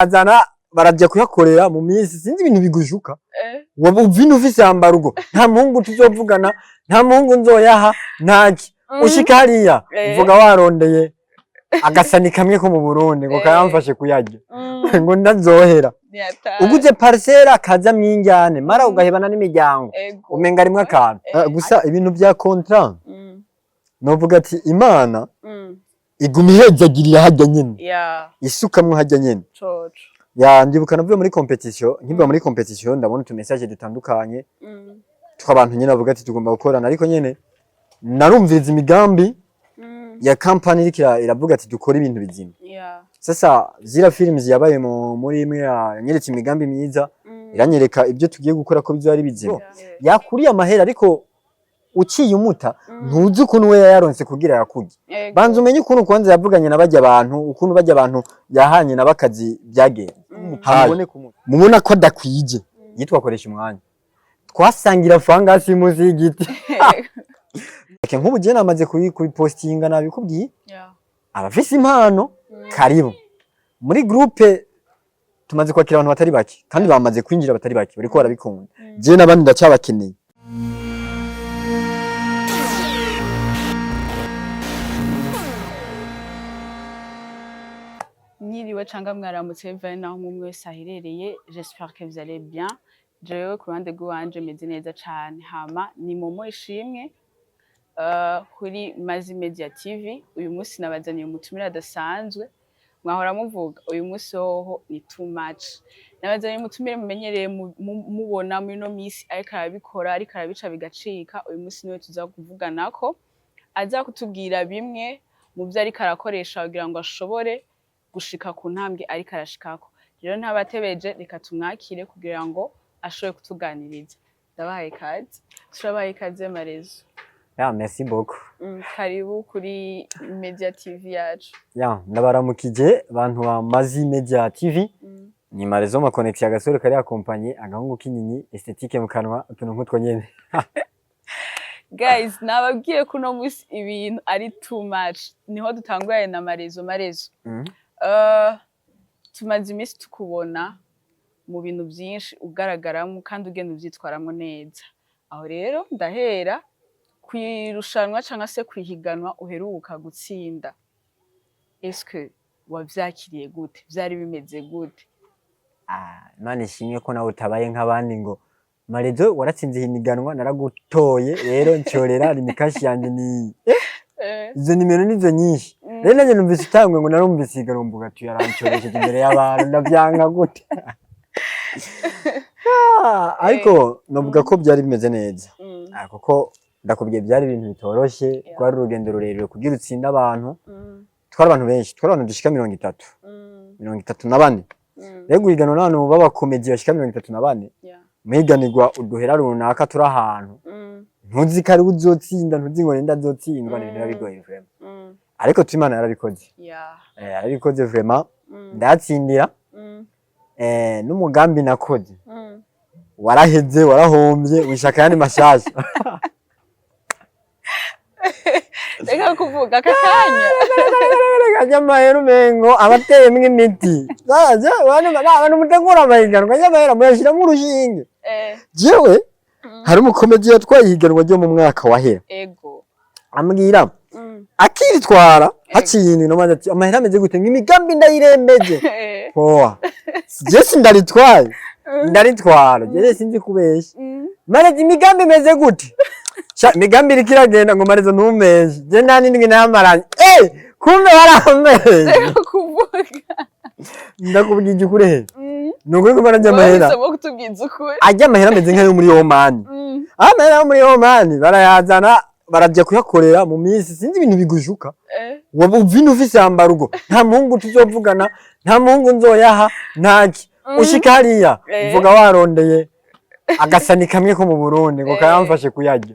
Azana barajya kuyakorera mu minsi, sinzi ibintu bigushuka. Waba uvina ufise embargo, nta muhungu tuzovugana, nta muhungu nzoyaha, ntaki. Ushika hariya, uvuga warondeye agasani kamwe ko mu Burundi ngo kayamfashe kuyarya, ngo ndazohera. Ntiyataye. Uguze parcelle kaza mwinjyane mara ugahebana n'imiryango, umenga rimwe akantu. Gusa ibintu bya contrat, novuga ati Imana iguma ihezagirira harya nyene, isukamwo harya nyene. Coco. Ya, ndibuka navuye muri competition, nkiva muri competition ndabona utu message dutandukanye tw'abantu nyene bavuga ati tugomba gukorana, ariko nyene narumviriza imigambi ya company iriko iravuga ati dukore ibintu bizima. Sasa Zira Films yabaye muri imwe yanyeretse imigambi myiza, iranyereka ibyo tugiye gukora ko bizoba ari bizima. Yakuriye amahera, ariko uciye umuta, ntuzi ukuntu we yayaronse kugira yakurye. Banza umenye ukuntu kwanza yavuganye na barya bantu, ukuntu barya bantu yahanye na bakazi byagenze. Hayi. Mubona ko adakwije yitwa akoresha umwanya twasangira fangasi munsi y'igiti. Nk'ubu jewe namaze kubipostinga, nabikubwiye. Abafise impano, karibu muri groupe. Tumaze kwakira abantu batari bake kandi bamaze kwinjira batari bake, bariko barabikunda. Jewe n'abandi ndacyabakeneye. Mwiriwe canga mwaramutse, bivanye naho umwe wese aherereye. J'espère que vous allez bien. Jewe ku ruhande rw'iwanje meze neza cane. Hama ni Momo Ishimwe, kuri Mazi Media TV. Uyu munsi nabazaniye umutumire adasanzwe. Mwahora muvuga uyu munsi hoho ni too much. Nabazaniye umutumire mumenyereye mubona muri ino misi, ariko arabikora, ariko arabica bigacika. Uyu munsi niwe tuza kuvuganako, aza kutubwira bimwe mu vyo ariko arakoresha kugira ngo ashobore gushika ku ntambwe ariko arashikako. Rero ntabatebeje, reka tumwakire kugira ngo ashobore kutuganiriza. Ndabahaye ikaze, turabahaye ikaze, Marezo. Ya, merci beaucoup. Karibu kuri Media TV yacu. Ya, ndabaramukije bantu ba Mazi Media TV. Ni Marezo ma connexion, agasore kari accompagné agahungu k'inyiny'i esthétique mu kanwa, utuntu nk'utwo nyene. Guys, nababwiye ko uno munsi ibintu ari too much. Niho dutanguranye na Marezo. Marezo, tumaze iminsi tukubona mu bintu byinshi ugaragaramo kandi ugenda ubyitwaramo neza. Aho rero ndahera kwirushanwa cyangwa se kwihiganwa uheruka gutsinda. Eske wavyakiriye gute? Vyari bimeze gute? Ah, Imana ishimwe ko nawe utabaye nk'abandi ngo Marezo waratsinze ihiniganwa, naragutoye rero ncorera imikashi yanje ni izo nimero nizo nyinshi. Rero nanjye numvise utangwe ngo narumvise ihiganwa, mvuga ati yarancoresheje imbere y'abantu, ndavyanga gute? Ah, ariko novuga ko byari bimeze neza. Ah, kuko ndakubwiye byari ibintu bitoroshe, rwari urugendo rurerure kugira utsinde abantu. Twari abantu benshi, twari abantu dushika 30, 34. Rero guhiganwa n'abantu b'abakomedi bashika 34, muhiganirwa uduhera runaka, turi ahantu ntuzi ko ari we uzotsinda, ntuzi ngo ninde azotsindwa, ni ibintu biba bigoye vraiment. Ariko tu Imana yarabikoze. Yarabikoze vraiment, ndatsindira. N'umugambi nakoze waraheze, warahombye, wishaka ayandi mashasha. Reka kuvuga aka kanya. Ajya amahera umengo abateyemwo imiti. Zaza, abantu mutegura amahiganwa, ajya amahera muyashiramwo urushinge. Jewe hari umukomedi yatwaye ihiganwa ryo mu mwaka wahera, ambwira akiritwara haciye indwi nomaze ati amahera ameze gute, ngo imigambi ndayirembeje. Poa, je sindaritwaye, ndaritwara jewe sinzi kubesha. Mareze, imigambi imeze gute? Sha, imigambi iriko iragenda. Ngo Marezo ntumeshe, je nta n'indwi nayamaranye. Eh, kumbe warameshe. Reka kuvuga. Ndakubwije ukuri he, ni ukuri ko arajya amahera. Wahisemo kutubwiza ukuri. Ajya amahera ameze nk'ayo muri Omani. Amahera yo muri Omani barayazana barajya kuyakorera mu minsi, sinzi ibintu bigushuka. Waba uvina ufise embargo, nta muhungu tuzovugana, nta muhungu nzoyaha, ntaki. Ushika hariya, uvuga warondeye agasani kamwe ko mu Burundi ngo kayamfashe kuyarya,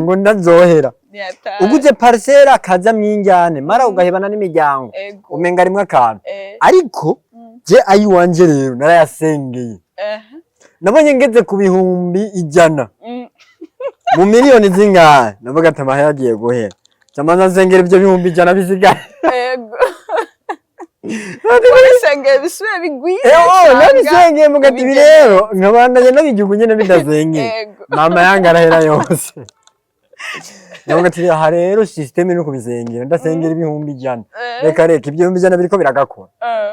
ngo ndazohera. Ntiyataye. Uguze parcelle kaza mwinjyane mara ugahebana n'imiryango, umenga rimwe akantu. Ariko je ayiwanje rero narayasengeye. Nabonye ngeze ku 100,000 mu miliyoni zingahe, navuga ati amahera agiye guhera, camanza nsengera ibyo 100,000 bisigaye. Wabisengeye bisubire bigwire? Oh, nabisengeye mugati ibi ubigeze. Rero nkabandanya nabigihugu nyene bidasengeye. Mama yange arahera yose. Ndavuga ati aha rero système ni kubisengera, ndasengera 100,000. Reka reka, 100,000 biriko biragakora.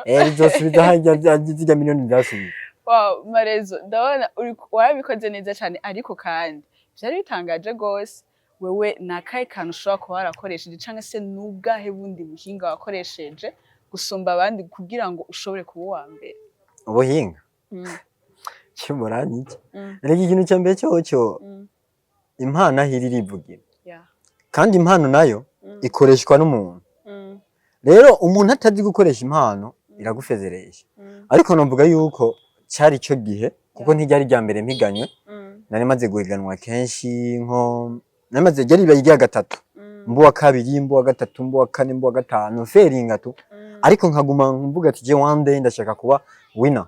Bizosubiza harya zirya miliyoni vyasubiye. Wow, Marezo, ndabona uri warabikoze neza cyane, ariko kandi vyari bitangaje gose. Wewe ni akahe kantu ushobora kuba warakoresheje, canke se n'ubwahe bundi buhinga wakoresheje gusumba abandi kugira ngo ushobore kuba uwa mbere? Ubuhinga kimuranyica. Reka, ikintu cya mbere cyoco, impano aho iri irivugira. Kandi impano nayo ikoreshwa n'umuntu. Rero umuntu atazi gukoresha impano iragufezeresha. Ariko novuga yuko cari ico gihe, kuko ntiryari rya mbere mpiganywe. Nari maze guhiganwa kenshi, nko nari maze, ryari ribaye irya gatatu. Mbuwa kabiri, mbuwa gatatu, mbuwa kane, mbuwa gatanu, feringa tu. Ariko nkaguma mvuga ati je one day ndashaka kuba winner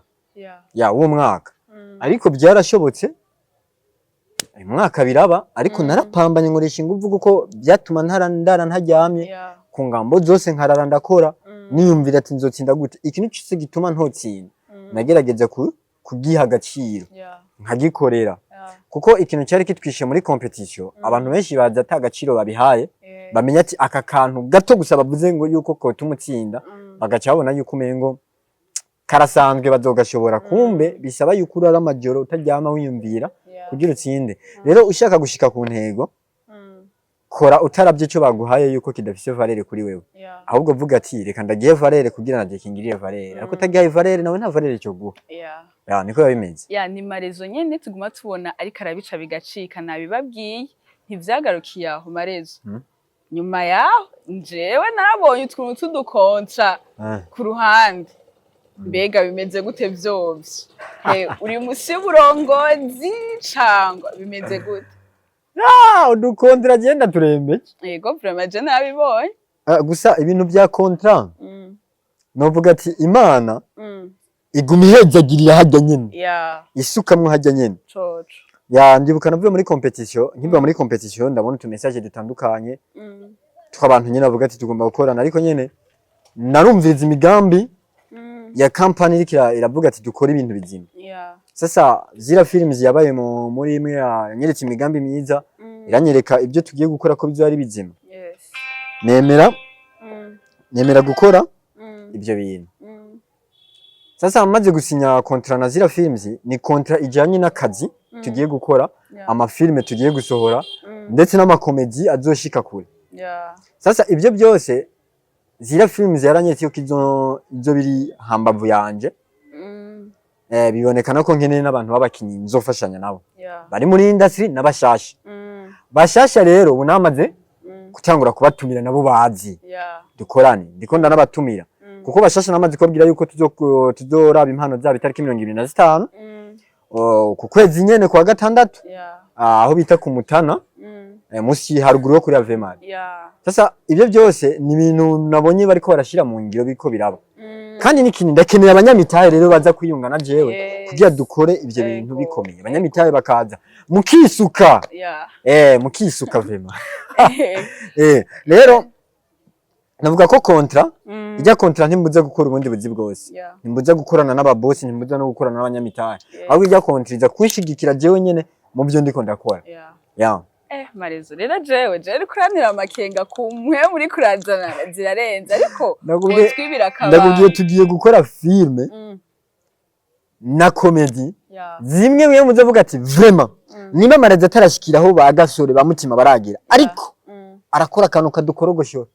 ya uwo mwaka. Ariko byarashobotse uyu mwaka biraba, ariko narapambanye, nkoresha inguvu, kuko byatuma ntara ndara ntaryamye ku ngambo zose, nkarara ndakora, niyumvira ati nzotsinda gute. Ikintu cyose gituma ntotsinda nagerageza kugiha agaciro, nkagikorera, kuko ikintu cyari kitwishe muri competition, abantu benshi bazi ata agaciro babihaye. Bamenya ati aka kantu gato gusa bavuze ngo yuko kotuma utsinda, bagaca babona yuko umengo karasanzwe, bazogashobora. Kumbe bisaba yuko urara amajoro utaryama wiyumvira kugira utsinde. Rero ushaka gushika ku ntego, kora utaravye ico baguhaye yuko kidafise valeur kuri wewe, ahubwo vuga ati reka ndagihe valeur kugira naje kingirire valeur. Ariko utagihaye valeur, nawe nta valeur cyo guha. Ya, niko biba bimeze. Ya, ni Marezo nyene tuguma tubona ariko arabica bigacika. Nabibabwiye, ntivyagarukiye aho, Marezo. Nyuma yaho njewe narabonye utuntu tudukontra ku ruhande. Mbega bimeze gute vyovyo? Uri musi y'uburongozi cangwa bimeze gute? Ah, udukontra genda turembeje. Yego, vraiment je narabibonye. Ah, gusa ibintu bya contrat, novuga ati Imana iguma ihezagirira harya nyene, isukamwo harya nyene. Coco. Ya, ndibuka navuye muri competition, nkiva muri competition ndabona utu message dutandukanye tw'abantu nyene bavuga ati tugomba gukorana, ariko nyene narumviriza imigambi ya company iriko iravuga ati dukore ibintu bizima. Sasa Zira Films yabaye muri imwe yanyeretse imigambi myiza, iranyereka ibyo tugiye gukora ko bizoba ari bizima. Nemera nemera gukora ibyo bintu. Sasa maze gusinya contrat na Zira Films, ni contrat ijanye n'akazi tugiye gukora, amafilme tugiye gusohora, ndetse n'amakomedi azoshika kure. Sasa ibyo byose Zira Films yaranyeretse yuko izo biri hambavu yanje. Biboneka ko nkeneye n'abantu b'abakinyi nzofashanya nabo bari muri industry n'abashasha. Bashasha rero ubu namaze gutangura kubatumira, nabo bazi dukorane. Ndiko ndanabatumira, kuko bashasha namaze kubabwira yuko tuzoraba impano zabo itariki 25 ku kwezi nyene kwa gatandatu, aho bita ku Mutana, musi haruguru yo kuri Avemari. Sasa ibyo byose ni ibintu nabonye bariko barashira mu ngiro, biriko biraba. Kandi n'ikintu ndakeneye abanyamitahe rero baza kwiyunga na jewe kugira dukore ivyo bintu bikomeye. Abanyamitahe bakaza mukisuka, mukisuka vraiment. Rero navuga ko contrat, ijya contrat ntimbuza gukora ubundi buzi bwose, ntimbuza gukorana n'ababosi, ntimbuza no gukorana n'abanyamitahe, ahubwo ijya contrat iza kunshigikira jewe nyene mu byo ndiko ndakora. Yeah. Marezo, rero jewe uri kuranira amakenga ku mwe muri kurazana zirarenze, ariko wotwibira akabanga. Ndakubwiye, tugiye gukora filme na comedy zimwe mwe muzavuga ati vraiment, niba Marezo atarashikiraho ba Gasore ba Mutima baragira, ariko arakora akantu kadukorogoshora.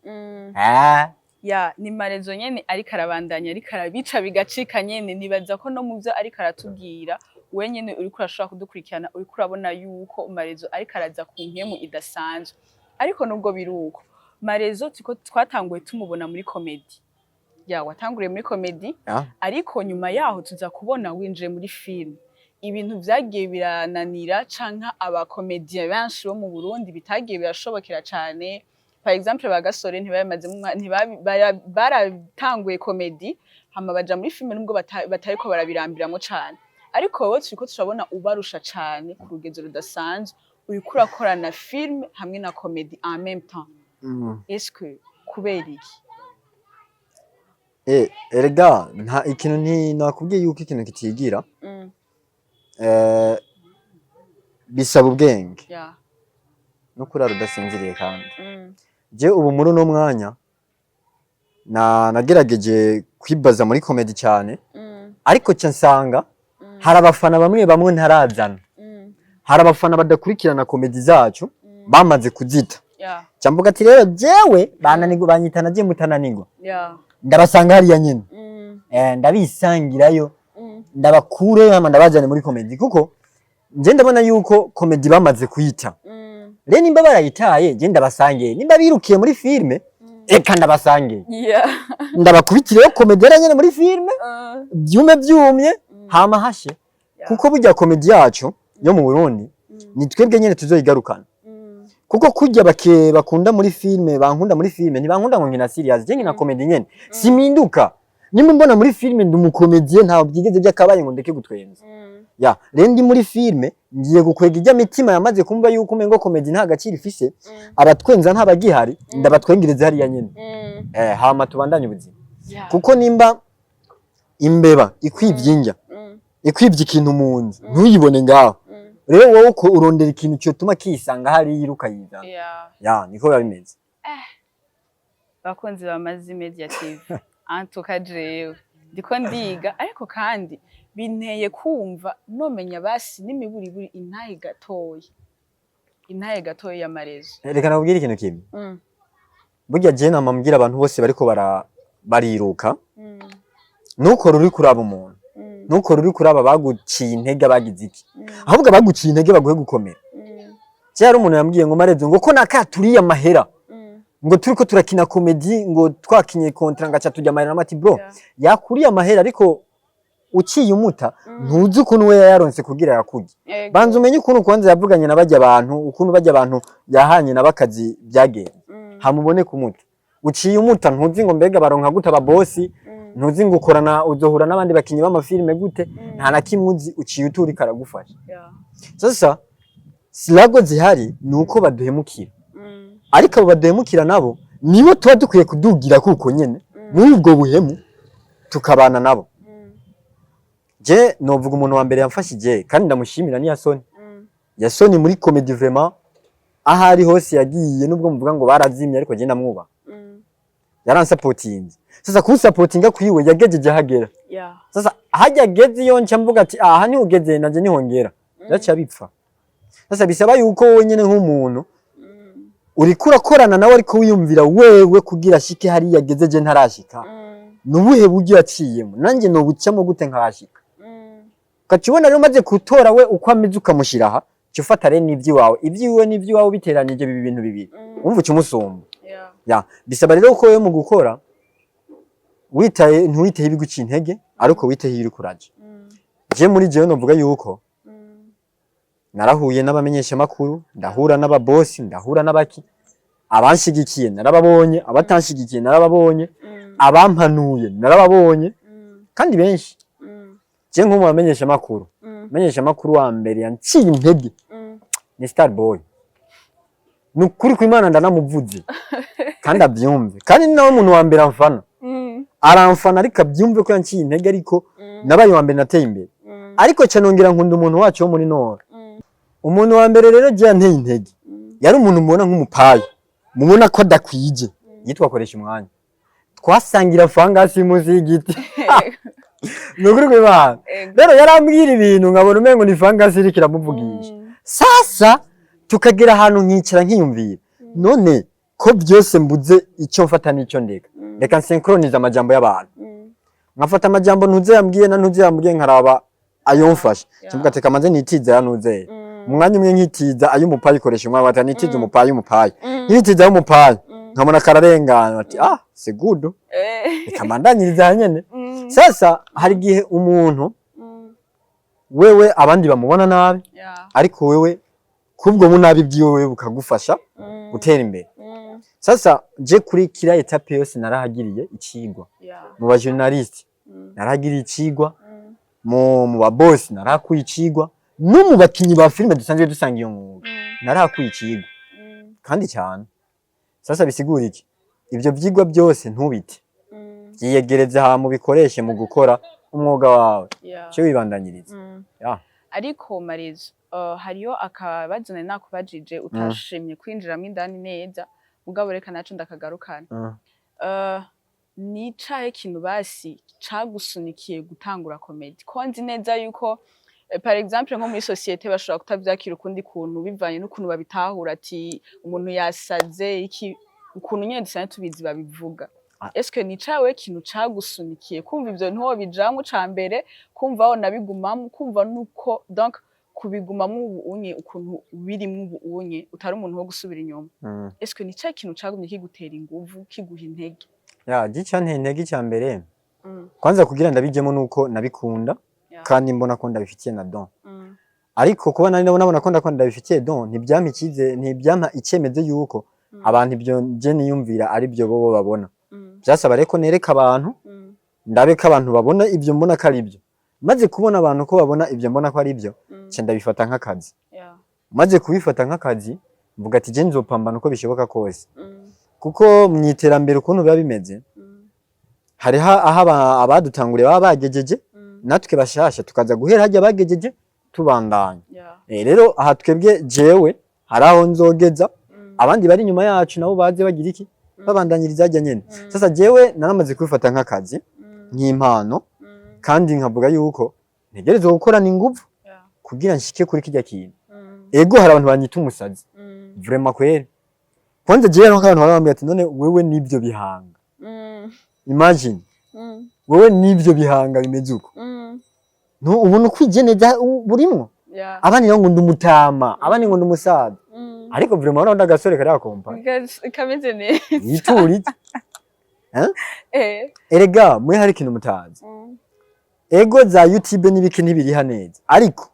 Ah. Ya, ni Marezo nyene ariko arabandanya, ariko arabica bigacika nyene. Nibaza ko no mu byo ariko aratubwira, we nyene uriko urashobora kudukurikirana, uriko urabona yuko Marezo ariko araza ku mpemu idasanzwe. Ariko nubwo biri uko, Marezo tuko twatanguye tumubona muri comedy. Ya, watanguriye muri comedy, ariko nyuma yaho tuza kubona winjiye muri film, ibintu vyagiye birananira canke abakomediye benshi bo mu Burundi bitagiye birashobokera cane. Par exemple ba Gasore ntibabimazemo baratanguye comedy hama baja muri film, nubwo batariko barabirambiramwo cane. Ariko wowe turiko turabona ubarusha cane ku rugezo rudasanzwe, uriko urakorana film hamwe na comedy en même temps. Est-ce que kubera iki? Erega nta ikintu, nti nakubwiye yuko ikintu kitigira, bisaba ubwenge no kurara udasinziriye. Kandi je ubu muri uno mwanya na nagerageje kwibaza muri comedy cyane, ariko ca nsanga hari abafana bamwe bamwe ntarazana, hari abafana badakurikirana comedy zacu, bamaze kuzita. Ca mvuga ati rero jewe bananirwa banyitana je mutananirwa, ndabasanga hariya nyene, ndabisangirayo, ndabakureyo, hama ndabajane muri comedy, kuko nje ndabona yuko comedy bamaze kuyita. Rero nimba barayitaye, je ndabasangiye. Nimba birukiye muri filme, eka ndabasangiye, ndabakubitireyo comedy yari nyene muri filme, byume byumye, hama hashe. Kuko burya comedy yacu yo mu Burundi ni twebwe nyene tuzoyigarukana, kuko kurya bake bakunda muri filme, bankunda muri filme, ntibankunda ngo nkina serious. Je nkina comedy nyene, siminduka. Nimba mbona muri filme ndi umukomediye, ntawe byigeze byakabaye ngo ndeke gutwenza. Ya rero ndi muri filme ngiye gukwega ijya mitima yamaze kumva yuko umengo comedy nta gaciro ifise, abatwenza ntabagihari, ndabatwengereza hariya nyene, hama tubandanye ubuzima. Kuko nimba imbeba ikwivye indya, ikwivye ikintu mu nzu, ntuyibone ngaho, rero wowe uko urondera ikintu cyotuma kisanga hariya ukayizana. Ya, niko biba bimeze. Bakunzi ba Mazi Media TV, antuka jewe ndiko ndiga, ariko kandi binteye kumva nomenya basi n'imiburiburi intahe gatoyi y'amarezo. Reka nakubwire ikintu kimwe. Burya je nama mbwira abantu bose bariko bariruka, ntukore uri kuraba umuntu, ntukore uri kuraba baguciye intege, bagize iki, ahubwo abaguciye intege baguhe gukomera. Kera umuntu yambwiye ngo Marezo, ngo ko nakaturiye amahera, ngo turiko turakina comedy, ngo twakinye contrat, ngaca tujya amahera. Namati bro, yakuriye amahera, ariko uciye umuta, ntuzi ukuntu we yayaronse kugira yakurye. Banza umenye ukuntu kwanza yavuganye na bajya abantu, ukuntu bajya abantu yahanye na bakazi byagenze, hamubone kumuta. Uciye umuta, ntuzi ngo mbega baronka gute ababosi, ntuzi ngo ukorana uzohura n'abandi bakinyi b'amafilime gute, nta na kimwe uzi. Uciye uturika aragufasha. Sasa silago zihari ni uko baduhemukira, ariko abo baduhemukira nabo nibo tuba dukwiye kudugira, kuko nyene muri ubwo buhemu tukabana nabo. Je novuga umuntu wa mbere yamfashije kandi ndamushimira ni Yasoni. Yasoni muri comedy, vraiment, aho ari hose yagiye, nubwo muvuga ngo barazimye, ariko je ndamwubaha. Yaransapotinze. Sasa kunsapotinga kwiwe yagejeje ahagera. Sasa hajya ageze, iyo nca mvuga ati aha niho ugeze, nanje nihongera, byaca bipfa. Sasa bisaba yuko wowe nyene nk'umuntu uriko urakorana nawe, ariko wiyumvira wewe kugira ashike hariya ageze, je ntarashika, nubuhe buryo yaciyemo, nanjye nobucamo gute nkahashika? Ugaca ubona rero umaze gutora we uko ameze, ukamushyira aha, ca ufata rero n'iby'iwawe, iby'iwe n'iby'iwawe biteranije biba ibintu bibiri, wumva uca umusumba. Ya, bisaba rero ko wewe mu gukora witaye, ntiwiteho ibiguca intege, ariko witeho iyo uriko uraja. Je muri jewe novuga yuko narahuye n'abamenyeshamakuru, ndahura n'ababosi, ndahura n'abaki, abanshigikiye narababonye, abatanshigikiye narababonye, abampanuye narababonye, kandi benshi. Je nko mu bamenyeshamakuru, umumenyeshamakuru wa mbere yanciye intege ni Star Boy. Ni ukuri kw'Imana, ndanamuvuze kandi abyumve, kandi ni nawe muntu wa mbere amfana, aramfana, ariko abyumve ko yanciye intege, ariko nabaye uwa mbere nateye imbere. Ariko ca nongera nkunda umuntu wacu wo muri Nord. Umuntu wa mbere rero je yanteye intege yari umuntu mubona nk'umupayi, mubona ko adakwije, yitwa Koresha Umwanya. Twasangira fangasi munsi y'igiti, ni ukuri kw'Imana. Rero yarambwira ibintu nkabona umengo ni fangasi iriko iramuvugisha. Sasa tukagera ahantu nkicara nkiyumvira, none ko byose mbuze icyo mfata n'icyo ndeka, reka nsenkronize amajambo y'abantu, nkafata amajambo ntuze yambwiye na ntuze yambwiye, nkaraba ayomfasha. Kivuga ati kamaze nitiza ya ntuze, umwanya umwe nkitiza ay'umupayi, ikoresha umwanya wata nitiza umupayi, umupayi nkitiza ay'umupayi, nkabona kararengana, ati ah, c'est good, reka mbandanyiriza aha nyene. Sasa hari igihe umuntu wewe abandi bamubona nabi, ariko wewe kubwo bunabi bwiwe bukagufasha gutera imbere. Sasa je kuri kira étape yose narahagiriye icigwa. Mu ba journaliste narahagiriye icigwa, mu ba boss narahakuye icigwa, no mu bakinyi ba filime dusanzwe dusanga iyo mwuga narahakuye icigwa, kandi cyane. Sasa bisigura iki? Ivyo vyigwa byose ntubite. Vyiyegereze hama ubikoreshe mu gukora umwuga wawe, cyo wibandanyiriza. Ya. Ariko Marezo, hariyo akabazo nari nakubajije utashimye kwinjiramwo indani neza, mugabo reka naco ndakagarukana. Ni icahe kintu basi cagusunikiye gutangura comédie, ko nzi neza yuko par exemple nko muri société bashobora kutavyakira ukundi kuntu bivanye n'ukuntu babitahura, ati umuntu yasaze iki, ukuntu nyene dusanzwe tubizi babivuga? Est-ce que ni icawe kintu cagusunikiye kumva ivyo ntiwobijamwo ca mbere, kumva wonabigumamwo, kumva nuko donc kubigumamwo ubu unye, ukuntu birimwo ubu unye, utari umuntu wo gusubira inyuma? Est-ce que ni icahe kintu cagumye kigutera inguvu, kiguha intege? Ya, gicanteye intege icya mbere, kwanza kugira ndabijemo, nuko nabikunda kandi mbona ko ndabifitiye na don. Ariko kuba nari nabona ko ndakunda, ndabifitiye don, ntibyampa ikize, ntibyampa icyemezo yuko abantu ibyo je niyumvira ari byo bobo babona. Byasaba rero ko nereka abantu, ndabe ko abantu babona ibyo mbona ko ari byo. Maze kubona abantu ko babona ibyo mbona ko ari byo, nca ndabifata nk'akazi. Maze kubifata nk'akazi, mvuga ati je nzopambana uko bishoboka kose, kuko mu iterambere ukuntu biba bimeze, hariho aho abadutanguriye baba bagejeje, natwe bashasha tukaza guhera hajya bagejeje tubandanya. Rero aha twebwe, jewe hari aho nzogeza, abandi bari inyuma yacu nabo baze bagira iki, babandanyiriza hajya nyene. Sasa jewe naramaze kubifata nk'akazi, nk'impano, kandi nkavuga yuko ntegerezwa gukorana inguvu kugira nshike kuri kirya kintu. Ego, hari abantu banyita umusazi, vraiment kweri. Kwanza jewe hariho nk'abantu bambwira ati: "None wewe n'ibyo bihanga?" Imagine, wewe n'ibyo bihanga bimeze uko, ubona ukwije neza burimwo. Abandi nabo ngo ndi umutama, abandi ngo ndi umusaza, ariko vraiment urabona agasore kari akompa Kameze neza. Yiturije. Erega mwe hari ikintu mutazi. Ego, za YouTube n'ibiki ntibiriha neza, ariko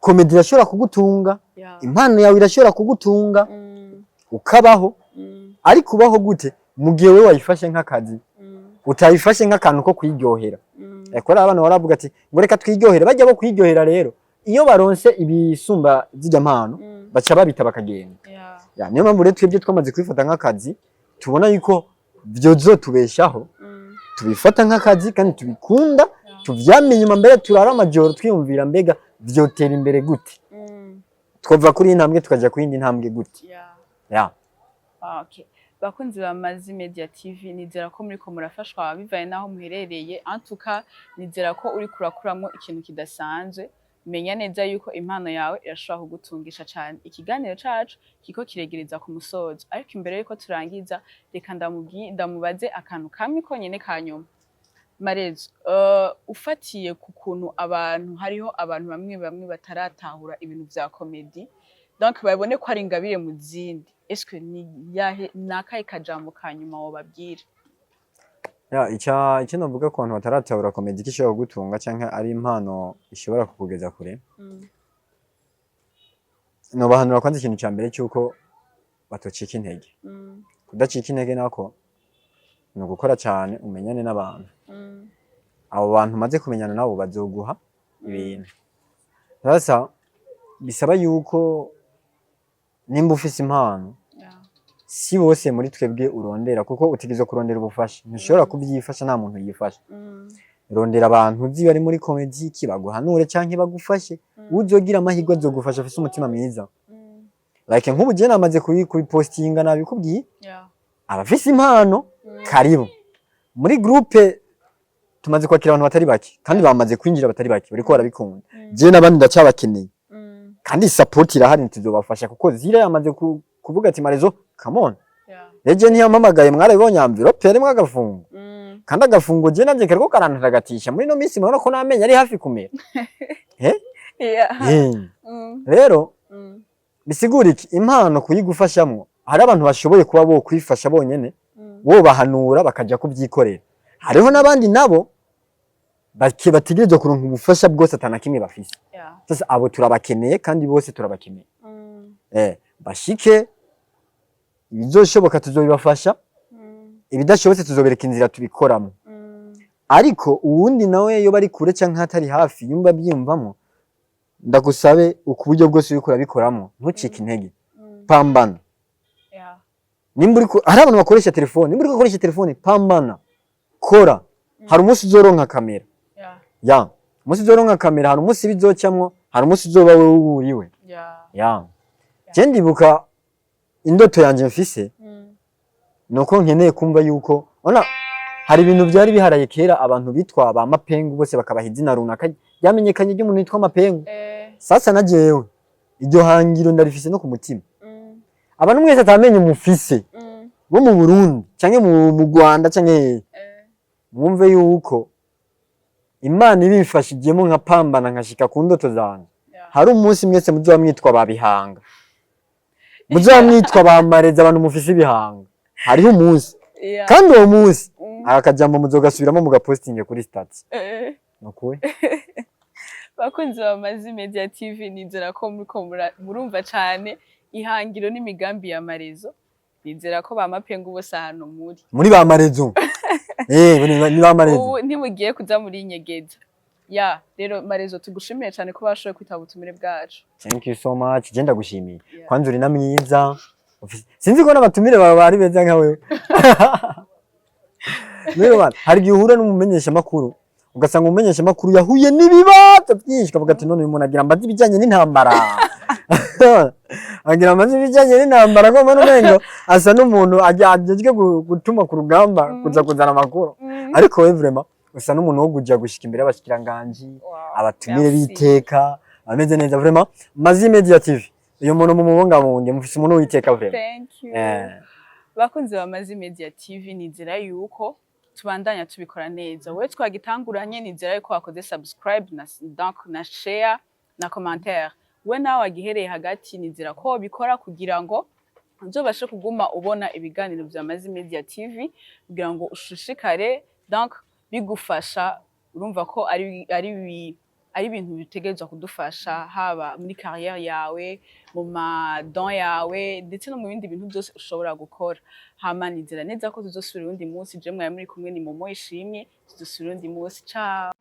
comédie irashobora kugutunga. Impano yawe irashobora kugutunga, ukabaho. Ariko ubaho gute mu gihe wewe wayifashe nk'akazi, utayifashe nk'akantu ko kwiryohera? Ariko rero abana baravuga ati ngo reka twiryohere. Bajya bo kwiryohera rero, iyo baronse ibisumba zirya mpano, baca babita bakagenda. Ya, niyo mpamvu rero twebwe twamaze kubifata nk'akazi, tubona yuko vyozotubeshaho. Tubifata nk'akazi kandi tubikunda, tuvyame inyuma mbere, turara amajoro twiyumvira: mbega vyotera imbere gute, twova kuri iyi ntambwe tukaja ku yindi ntambwe gute? Ya. Ah, okay. Bakunzi ba Mazi Media TV, nizera ko muriko murafashwa bivanye n'aho muherereye. En tout cas, nizera ko uri kurakuramwo ikintu kidasanzwe. Menya neza yuko impano yawe irashobora kugutungisha cane. Ikiganiro cacu kiko kiregereza ku musozo, ariko imbere yuko turangiza, reka ndamubaze akantu kamwe konyene ka nyuma. Marezo, ufatiye ku kuntu abantu, hariho abantu bamwe bamwe bataratahura ibintu vya comédie, donc babone ko ari ingabire mu zindi, est-ce que ni yahe nakahe kajambo ka nyuma wobabwira? Ya, icyo navuga ku bantu bataratahura comédie ko ishobora kugutunga canke ari impano ishobora kukugeza kure, nobahanura kwanza ikintu ca mbere cy'uko batocika intege. Kudacika intege nako ni ugukora cyane, umenyane n'abantu. Abo bantu umaze kumenyana nabo bazoguha ibintu. Sasa bisaba yuko nimba ufise impano, si bose muri twebwe urondera, kuko utegerezwa kurondera ubufasha, ntushobora kuvyifasha, nta muntu yifasha. Rondera abantu uzi bari muri comédie, ki baguhanure canke bagufashe. Uzogira amahirwe azogufasha afise umutima mwiza. Like nk'ubu je namaze kubipostinga, nabikubwiye, abafise impano, karibu muri groupe. Tumaze kwakira abantu batari bake kandi bamaze kwinjira batari bake, bariko barabikunda. Je n'abandi ndacyabakeneye, kandi support irahari, tuzobafasha, kuko Zira yamaze kuvuga ati: "Marezo, come on." Rero je ntiyampamagaye, mwarabibonye, enveloppe yarimwo agafungo, kandi agafungo je nanje kariko karantagatisha muri no minsi. Murabona ko n'amenyo ari hafi kumera. Rero bisigura iki? Impano kuyigufashamwo, hari abantu bashoboye kuba bo kwifasha bonyene, wobahanura bakaja kubyikorera. Hariho n'abandi nabo bategerezwa kuronka ubufasha bwose atana kimwe bafise. Sasa abo turabakeneye, kandi bose turabakeneye. Bashike, ibizoshoboka tuzobibafasha, ibidashobotse tuzobereka inzira tubikoramo. Ariko uwundi nawe iyo bari kure canke atari hafi, yumva abyiyumvamo, ndagusabe uku buryo bwose uriko urabikoramo, ntucike intege, pambana. Nimba uriko, hari abantu bakoresha telefone, nimba uriko ukoresha telefone, pambana. Kora, hari umunsi uzoronka kamera. Ya, umunsi uzoronka kamera, hari umunsi bizocamwo, hari umunsi uzoba wewe wuriwe. Ya, je ndibuka indoto yanje mfise nuko nkeneye kumva yuko ona hari ibintu byari biharaye kera, abantu bitwa ba Mapengu bose bakabaha izina runaka ryamenyekanye ry'umuntu witwa Mapengu. Sasa na jewe iryo hangiro ndarifise no ku mutima. Abantu mwese atamenye mufise bo mu Burundi canke mu Rwanda canke hehe, mwumve yuko Imana ibimfashijemo nkapambana nkashika ku ndoto zanje, hari umunsi mwese muzoba mwitwa ba Bihanga, muzoba mwitwa ba Mareza, abantu mufise ibihanga. Hariho umunsi, kandi uwo munsi aka kajambo muzogasubiramo mugapostinge kuri statut. Nukuri. Bakunzi ba Mazi Media TV, nizera ko muriko murumva cane ihangiro n'imigambi ya Marezo. Nizera ko ba Mapengu bose ahantu muri Muri ba Marezo, ni ba Marezo. Ubu ntimugiye kuza muri nyegeza ya. Rero Marezo, tugushimiye cyane ko bashoboye kwitaba ubutumire bwacu. Thank you so much, je ndagushimiye. Kwanza uri na mwiza. Sinzi ko n'abatumire bawe bari beza nka wewe. Rero bana, hari igihe uhura n'umumenyeshamakuru ugasanga umumenyeshamakuru yahuye n'ibibazo byinshi, ukavuga ati: "None uyu muntu agira mbaze ibijyanye n'intambara, agira mbaze ibijyanye n'intambara, ko mbona umengo asa n'umuntu ajejwe gutuma ku rugamba kuza kuzana amakuru." Ariko we vraiment usa n'umuntu wo kuja gushika imbere y'abashikiranganji, abatumire Merci. b'iteka, ameze neza vraiment. Mazi Media TV, uyu muntu mumubungabunge, mufise umuntu w'iteka vraiment. Thank you. Bakunzi ba Mazi Media TV, nizera yuko tubandanya tubikora neza. Wowe twagitanguranye, nizera yuko wakoze subscribe na donc na share na commentaire. We nawe wagihereye hagati, nizera ko wobikora kugira ngo uzobashe kuguma ubona ibiganiro vya Mazi Media TV, kugira ngo ushishikare, donc bigufasha. Urumva ko ari ibintu bitegerezwa kudufasha, haba muri carrière yawe, mu madon yawe, ndetse no mu bindi bintu byose ushobora gukora. Hama nizera neza ko tuzosubira uwundi munsi. Je mwari muri kumwe ni Momo Ishimwe. Tuzosubira uwundi munsi. Ciao.